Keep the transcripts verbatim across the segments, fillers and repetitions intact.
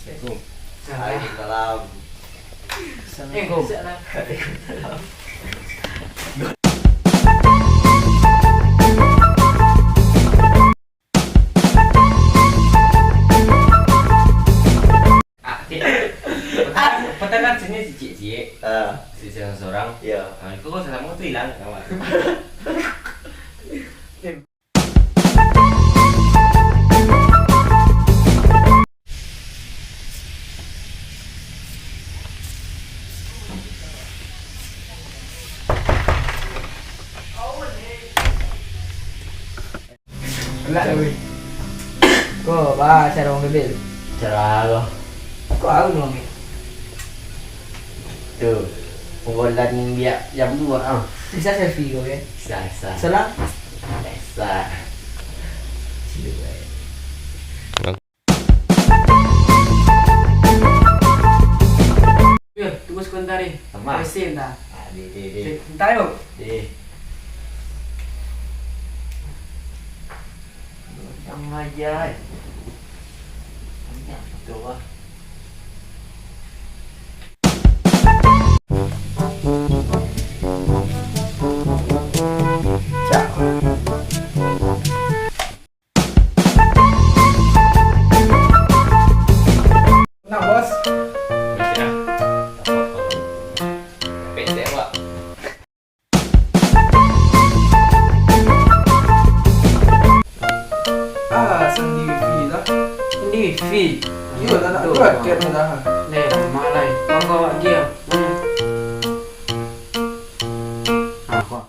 Assalamualaikum. Waalaikumsalam. Assalamualaikum. Eh, salam. Waalaikumsalam. Ah, cik. Petang, petang kan sini si cik-cik. Ah. Si seorang-seorang. Iya. Ah, itu kok sama tu hilang, sama. Elak dah, weh. Ko, ba, cara urang bebel. Cara lo. Ko au urang ni. Tu. Penggolan biak jambu ah. Bisa selfie ko, ya? Bisa, bisa. Salam. Bisa. Sini, weh. Yo, tunggu sebentar, eh. Sama. Mesin dah. Ah, di, di, di. Di, bentar, yo. Di. Yang aja, eh. Banyak betul, wah. Cak. Nak, bos. Pesek, ah. Pesek, Pak. Ah, sandi wifi lah. Sandi wifi? Iyo lah, nak tu, buat ah. Kian lah. Leh, lama lah. Kau bawa dia. Mana? Ah, kau.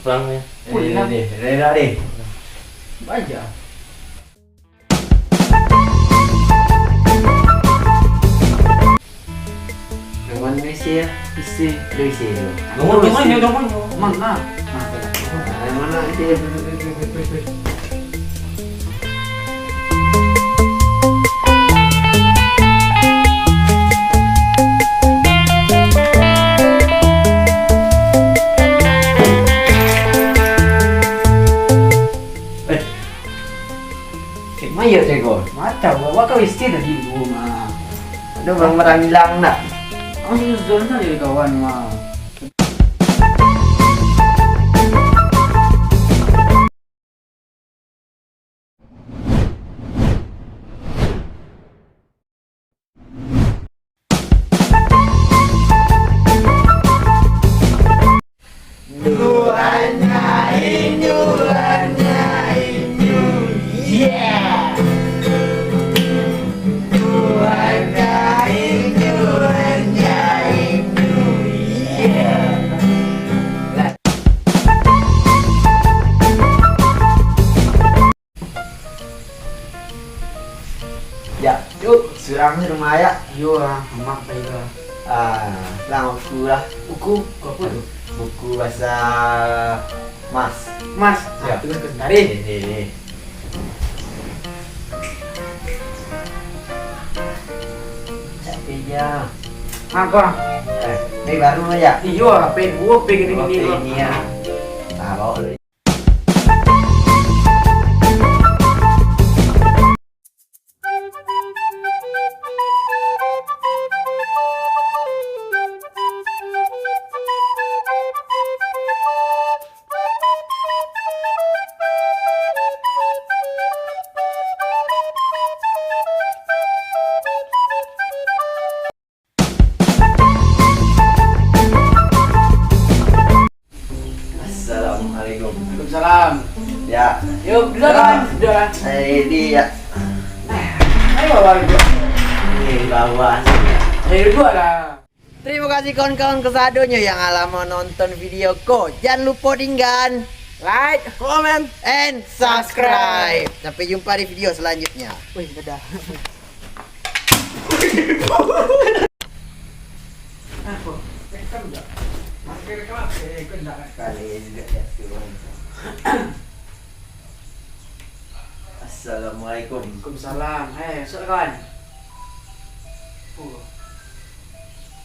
Pulang ya. Pulang. Deh, deh, deh, deh. Baja. Yang mana isi ya? Isi. Lu isi dulu. Nomor, nomor, nomor. Mana? Nah, yang mana isi? Eh. Cek mayat cek ko. Mata, bawa kau isi tadi dulu, mah. Aduh, barang-barang hilang nak. Ang susah jadi kawan, mah. Duanya inyu, duanya inyu, yeah. Duanya inyu, duanya inyu, yeah. Ya, yuk, surang di rumah ya. Yo, ah, amak pai lah. Ah, lah, buku lah. Buku? Buku apa tu? Buku bahasa Mas. Mas? Ah, ya. Tunggu sebentar, eh. Eh, eh, eh. Capek ya. Apa? Eh, ini baru ya? Iyo, H P dua, H P gini-gini. H P ini ya. Ah, bawa dulu. Assalamualaikum. Waalaikumsalam. Ya. Yuk, duduk, ya. Kawan. Duduk, kawan. Eh, ini ya. Ayo, bawa duduk. Ini bawa. Ayo, duduk lah. Terima kasih kawan-kawan kasadonyo yang alah manonton video ko. Jan lupo dinggan Like, comment, and subscribe. Sampai jumpa di video selanjutnya. Wih, dadah. Apa? Rekam tak? Rekam apa? Eh, kau nak? Kali ini juga satu. Assalamualaikum. Waalaikumsalam. Eh, masuk kawan. Oh.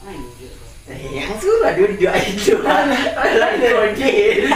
Main je kau. Eh, yang suruh duduk itu. Alah, kau dia.